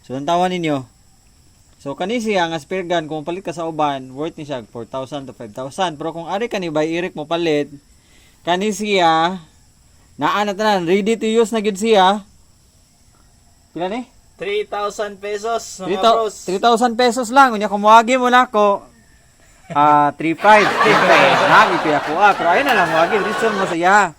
So ang tawa ninyo. So kani siya nga spear gun kung palit ka sa uban, worth ni siya 4,000 to 5,000. Pero kung ari kani by Eric mo palit, kani siya naa na tanan, ready to use na gid siya. Pila ni? 3,000 pesos mga bros. 3,000 pesos lang. Unya kumuagi mo na ako. 3,500. Nagi ako. Pero ayun na lang muagi. Reason mo siya.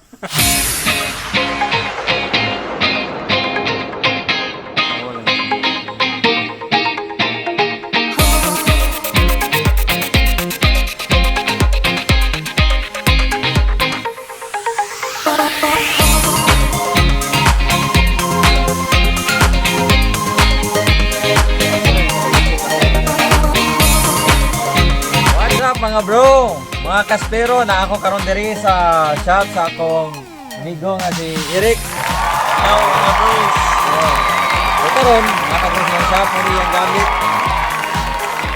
Mga bro, mga kaspero na ako karon diri sa shop sa akong amigo nga si Eric. Hello mga bros. So karon nakapos ng shop mo yung gamit.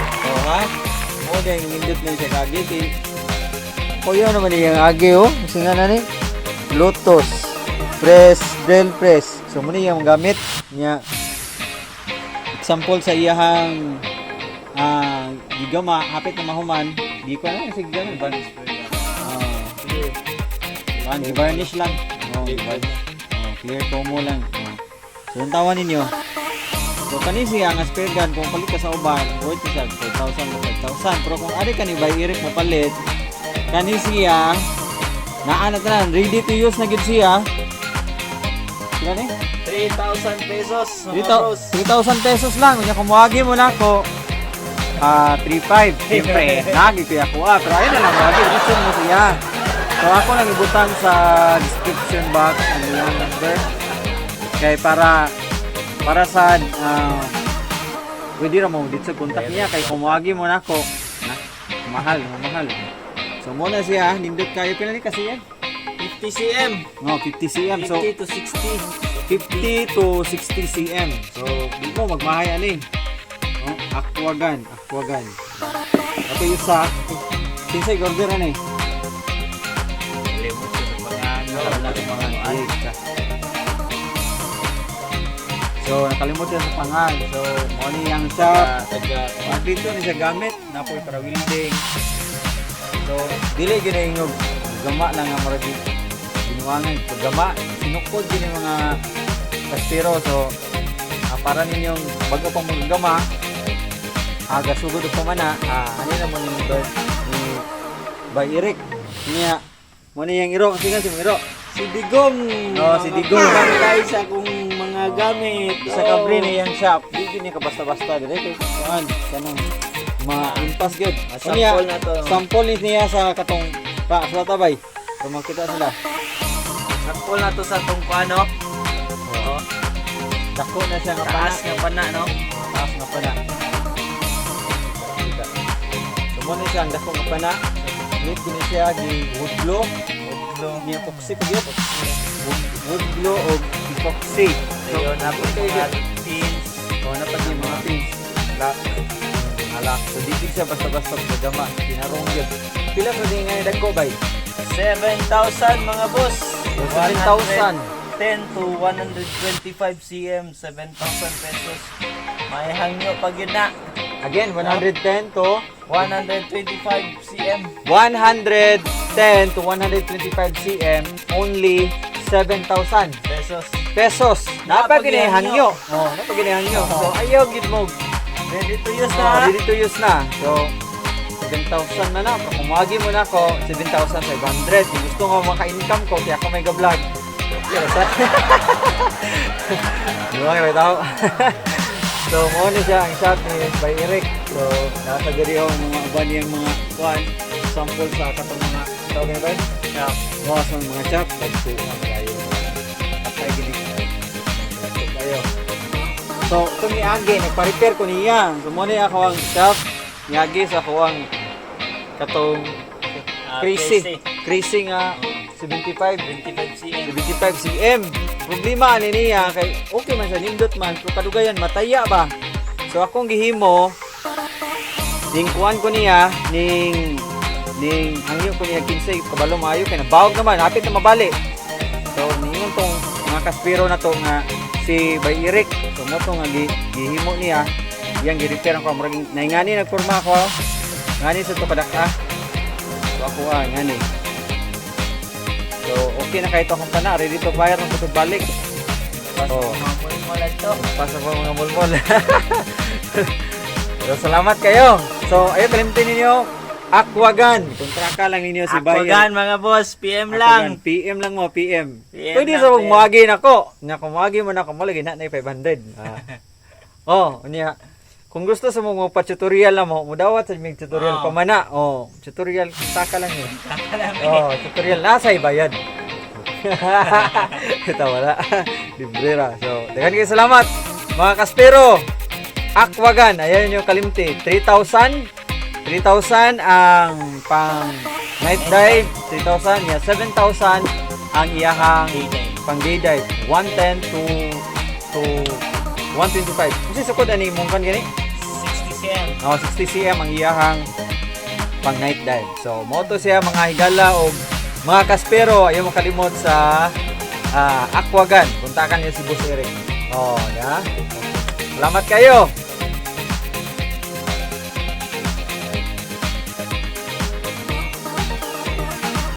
So ha, mo din nindot na siya kagiti. Kuya naman yung agi oh, kasi nga na ni Lotus press, drill press. So muna yung gamit niya. Example sa iyahang gigama, hapit na mahuman, di ko na kasi gigama. Varnish lang. Clear tomo lang. So, yung tawa ninyo. So, kani siya nga spear gun, kung palit ka sa uban, worth siya 4,000 to 5,000. Pero kung ari kani by Eric mo palit, kani siya, naa na tanan, ready to use na gid siya. Sila ni? 3,000 pesos mga bros. 3,000 pesos lang. Kung kumuagi mo na ako, 3,500. Siyempre, nagigay ako. Pero ayun na lang, gusto mo siya. So ako lang ibutang sa description box ano yung number. Kaya para sa pwede ra mo dito sa contact niya kay kumuagi mo na ako. Mahal. So muna siya, nindot kayo pila ni kasi yan. 50 cm. No, 50 cm. So 50 to 60. 50 to 60 cm. So di mo magmahay ani. Aquagun. Ito yung sa kinsay order na eh. Limot sa pangalan natin mga Egg. So nakalimot yan sa pangal. So money yang shop. Dito ni siya gamit na po para welding. So dili gina yung gama lang ang maragi binuwangan gama sinukod gini mga kastero. So para ninyong bago pang magagama aga sugod pa mana ano naman yung bird ni by Eric niya mo na yung iro kasi nga si Miro si Digong. Si Digong Bantay sa kung mga gamit sa kabri ni yung shop di gini ka basta-basta dire kay kuan kanang ma-impas gyud sample na to. Sample niya sa katong sa tabay so makita sila Sample na to sa tong ano. dako na siya nga Taas nga pana no. taas nga pana. So mo siya ang dako nga pana. Need gini siya gi wood glue niya epoxy ko gyud. Wood glue o epoxy. So napon mga pins. Napag yung mga pins. Alak. So di siya basta-basta gagama. Pinarong gyud. Pila pa din nga dagko bay? 7,000 mga boss. 7,000. 10 to 125 cm, 7,000 pesos. May hangyo pag yun na. Again, 110 to 125 cm. 110 to 125 cm, only 7,000 pesos. Napag-inihangyo. Napag-inihangyo. So, ayaw gid mo. Ready to use na. Ready to use na. So, 7,000 na na. Kung kumagi mo na ako, 7,500. Kung gusto ko maka-income ko, kaya ako may ga-vlog. Di ba kayo tao? So, muna siya ang shop ni by Eric. So, nasa diri yung mga uban yung mga kuan sample sa katong mga tawag na ba? Yeah. Mga sa mga shop. Nagsuha kayo. At ay gini kayo. So, itong ni Agi, nagpa-repair ko niya. So, muna ako ang shop. Ni Agi sa ako ang katong crazy nga 25 cm. 75 cm. Problema ani niya kay okay man sa nindot man pero kadugayan mataya ba. So akong gihimo ning kuan ko niya ning hangyo ko niya 15 kabalo maayo kay nabawag naman hapit na mabali. So ningon tong mga kaspiro na to nga si Bay Eric. So mo to nga gihimo niya, iyang gi-repair ko murag naingani nagporma ko. Ngani sa to kadaka. So ako ngani. So okay na kay to akong tanan, ready to fire na to balik. Oh, Mula ito. pasa po mga mulmol. So salamat kayo. So ayo kalimutan ninyo Aquagan. Kontraka lang ninyo si Bayan. Aquagan mga boss, PM Aquagan, lang. PM lang mo, PM. PM Pwede lang, sa PM. muagi nako. Nya kumagi mo na ko lagi na 500. Oh, unya. Kung gusto sa mo pa-tutorial na mo, mudawat sa mig tutorial Oh. pamana. Oh, tutorial taka lang yun. Oh, tutorial nasa bayad. Ito wala. Librera. So, dagan kayo salamat mga kaspero. Aquagan, ayan yung kalimti. 3,000 ang pang night dive, 3,000, yeah, 7,000 ang iyahang pang day dive. 110 to 125. Kasi sukod ani mong kan gani? 60 cm. Oh, 60 cm ang iyahang pang night dive. So, moto siya mga higala o mga kaspero, ayaw makalimot sa Aquagan. Puntakan niyo si Boss Eric. Oh, ya. Salamat kayo.